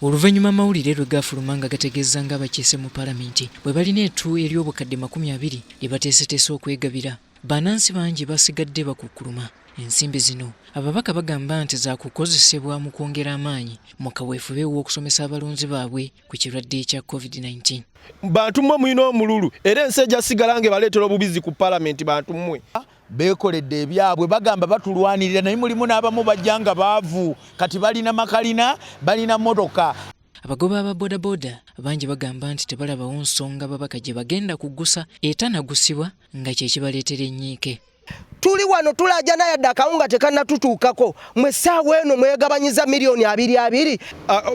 Oluvannyuma amawulire lwe gaafuluma nga gategeeza ng'abakiise mu palamenti bwe balina ettu ery'obukadde 20 lye bateeseteese okwegabira, bannansi bangi basigadde bakukkuluma. Ensimbi zino ababaka bagamba nti zaakukozesebwa mu kwongera amaanyi mu kaweefube w'okusomesa abalonzi baabwe ku kirwadde kya COVID-19. Bantu mmwe mulina omululu era ensi ejja sigala nga ebaleetera obubizi ku palamenti bantu mmwe. Beekoledde ebyabwe, bagamba batulwanirira, naye mulimu n'abamu bajja nga baavu, kati balina makalina, balina mmotoka. Abagoba ba bodaboda bangi bagamba nti tebalabawo nsonga babaka gye bagenda kuggusa etanagusibwa nga kye kibaleetera ennyiike. Tuli wano tulajana yadde akawunga tekannatutuukako, mwe essaawa eno mwegabanyiza miliyoni abiri abiri.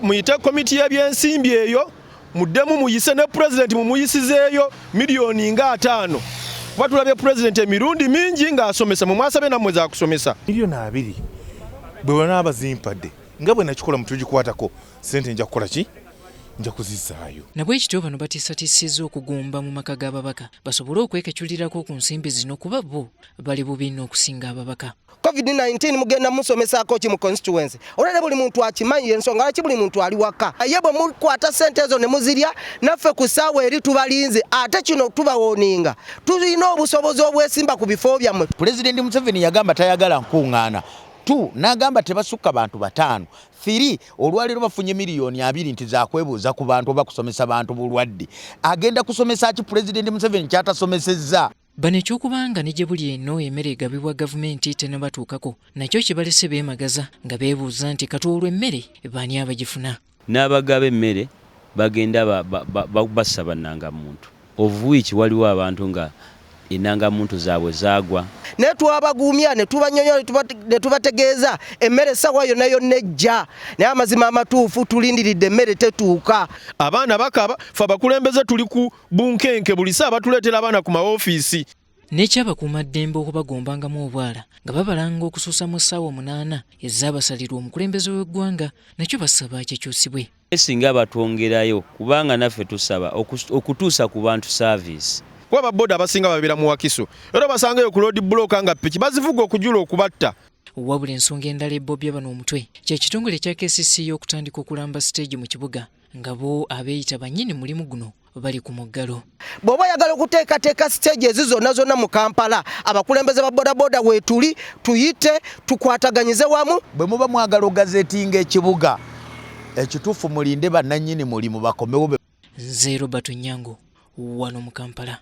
Muyite komiti y'ebyensimbi eyo, muddemu muyise ne pulezidenti mumuyisizeeyo miliyoni nga 50, kuba tulabye pulezidenti emirundi mingi ng'asomesa, mwe mwasabye nammwe zakusomesa. Miliyoni 20 bwe banaaba zimpadde nga bwe nakikola mu tugikwatako ssente nja kukola ki? Nja kuzizaayo. Nabwekityo bano batiisatiisizza okugumba mu maka g'ababaka basobole okwekeculirako ku nsimbi zino kuba bo bali bubi n'okusinga ababaka. COVID-19 mugenda musomesaako ki mu constituency? Olwedde buli muntu akimanyi ensonga lwaki buli muntu ali waka. Ye bwe mukwata ssente ezo ne muzirya, naffe ku ssaawa eri tubalinze, ate kino tubawooninga. Tulina obusobozi obwesimba ku bifo byammwe. Pulezidenti Museveni yagamba tayagala nkuŋŋaana. 2 n'agamba tebasukka bantu 5. 3 olwaleero bafunye miliyoni 20 nti zakwebuuza ku bantu oba kusomesa bantu bulwadde. Agenda kusomesa ki Pulezidenti Museveni ky'atasomesezza? Bano eky'okubanga ne gye buli eno emmere egabibwa gavumenti tennabatuukako nakyo kibalese beemagaza nga beebuuza nti kati olwo emmere baani abagifuna? N'abagaba emmere bagenda basaba nnangamuntu, of which waliwo abantu nga ennangamuntu zaabwe zaagwa. Naye twabagumya ne tubanyonyola ne tubategeeza emmere essaawa yonna yonna ejja, naye amazima amatuufu tulindiridde emmere tetuuka. Abaana bakaaba, ffe abakulembeze tuli ku bunkenke buli ssaawa batuleetera abaana ku mawofiisi. N'ekyabakuumaddembe okubagombangamu obwala nga babalanga okusuusa mu ssaawa 8 ezaabasalirwa omukulembeze w'eggwanga nakyo basaba kikyusibwe. Singa batwongerayo kubanga naffe tusaba okutuusa ku bantu service. Kuba ababoda abasinga babeera mu Wakiso era obasangayo ku road block nga piki bazivuga okujula okubatta. Wabula ensonga endala ebobya bano omutwe kye kitongole ekya KCC okutandika okulamba siteegi mu kibuga nga bo abeeyita bannyini mulimu guno bali ku muggalo. Bw'oba oyagala okuteekateeka siteegi ezi zonna zonna mu Kampala, abakulembeze ba bodaboda weetuli, tuyite, tukwataganyize wamu. Bwe muba mwagala ogazetinga ekibuga ekituufu mulinde bannannyini mulimu bakomewo. Nze Robert Onyango wano mu Kampala.